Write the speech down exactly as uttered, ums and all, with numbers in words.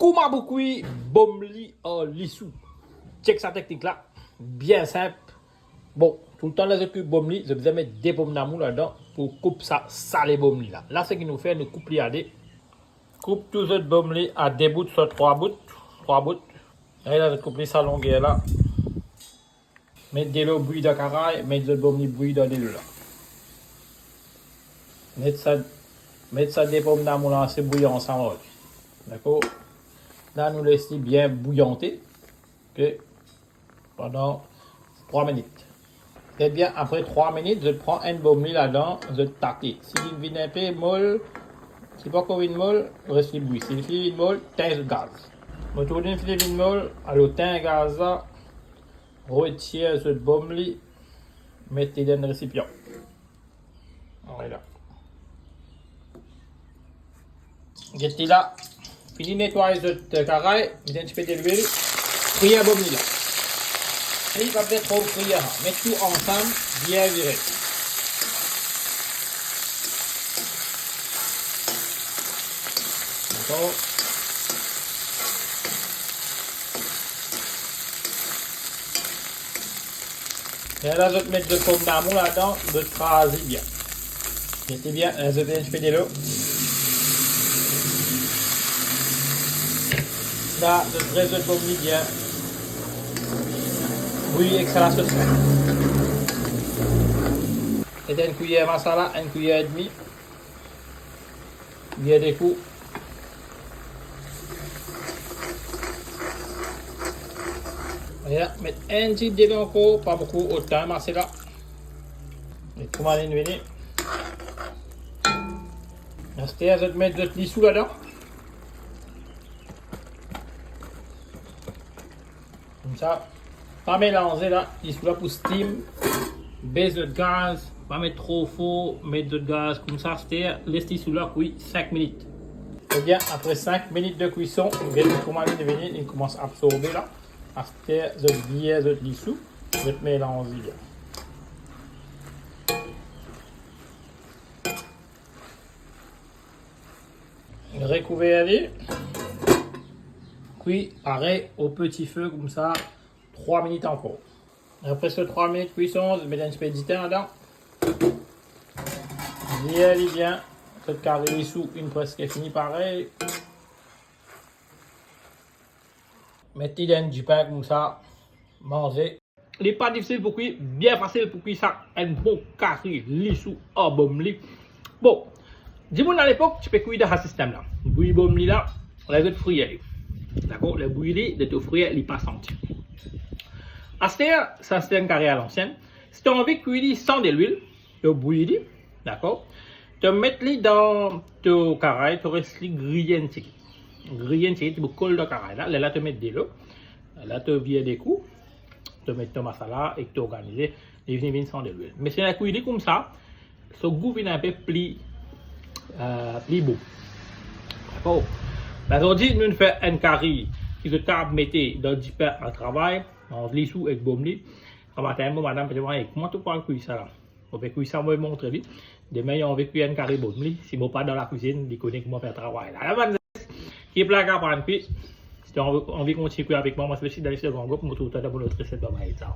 Kouma pou kwi bomli ar lisou? Chek sa teknik la, bien sinp. Bon, toultan ler zot kwi bomli, zot bizin met de pomdamour ladan pou koup sa sale bomli la. La seki nou fer, nou koup li a de. Koup tou zot bomli a de bout, swa trwa bout, trwa bout. E la zot koup li sa longer la. Met delo bwi dan karay, met zot bomli bwi dan delo la. Met sa, met sa de pomdamour la ase bwi ansam ar li. Dakor? La nou les li bien bouyante, ok, pandan trwa minit. Ebien, apre trwa minit, zot pran enn bomli ladan, zot tate. Si li vinn inpe mol, si li pankor vinn mol, les li bwi. Si li finn vinn mol, tegn zot gaz. Mo trouv li finn vinn mol, alor tegn gaz la, retir zot bomli, met li dan enn resipian. Ala. Get li la. Fini netway zot karay, met enn tipe delwil, frir bomli la. Li pa bizin tro frir, met tou ansam, bien vire. Dakor? E la zot met zot pomdamour ladan, zot kraz li bien. Mete bien, eh, zot met enn tipe delo. La zot res zot bomli bien. Bwi ek sa lasos. Met enn kwiyer masala, enn kwiyer edmi. Bien de kou. Ala, met enn ti delo ankor, pa boukou, otan mase la. Met kouma linn vini. Aster zot met zot lisou ladan. Koumsa, pa melanze la, lisou la pou steam. Bes zot gaz, pa met tro for, met zot gaz koumsa, aster, les lisou la kwi sink minit. Ebien, apre sink minit de kwison, get kouma li vini, li koumans absorbe la. Aster, zot vir zot lisou, zot melanz li bien. Rekouver li. Kwi parey o peti fe koumsa, trwa minit ankor. Apre sa trwa minit kwison, met enn tipe diten ladan. Vir li bien. Zot kari lisou inn preske fini pare. Met li dan dipin koumsa, manze. Li pa difisil pou kwi, bien fasil pou kwi sa, enn bon kari lisou ar bomli. Bon, dimoun alepok ti pe kwi dan sa sistem la. Bwi bomli la, ler zot frir li. Dakor? Ler bwi li, ler to frir, li pa santi. Aster, sa se enn kari alansienn. Si to anvi kwi li san delwil, to bwi li, dakor? To met li dan to karay, to les li griye enn tigit. Griye enn tigit, li pou kol dan karay la. Lerla to met delo. La to vir de kou. To met to masala ek to organize. Li vinn, vinn san delwil. Me si nou kwi li koumsa, so gou vinn inpe pli, eh, pli bon. Dakor? Azordi, nou fer enn kari ki zot kapav mete dan dipin al travay, an lisou ek bomli. Sa matin, mo madam pe dir mwa, "Kouma to pou al kwi sa la?" Mo pe kwi sa, mo montre li. Demin, li anvi kwi enn kari bomli. Si mo pa dan lakwizinn, li kone kouma fer travay la. Ala bann zes, ki pla kapav kwi. Si to anvi, anvi kontign kwi avek mwa, mo se Mesye Daniel Segongo, mo trouv twa dan mo lot reset. Babay, ciao.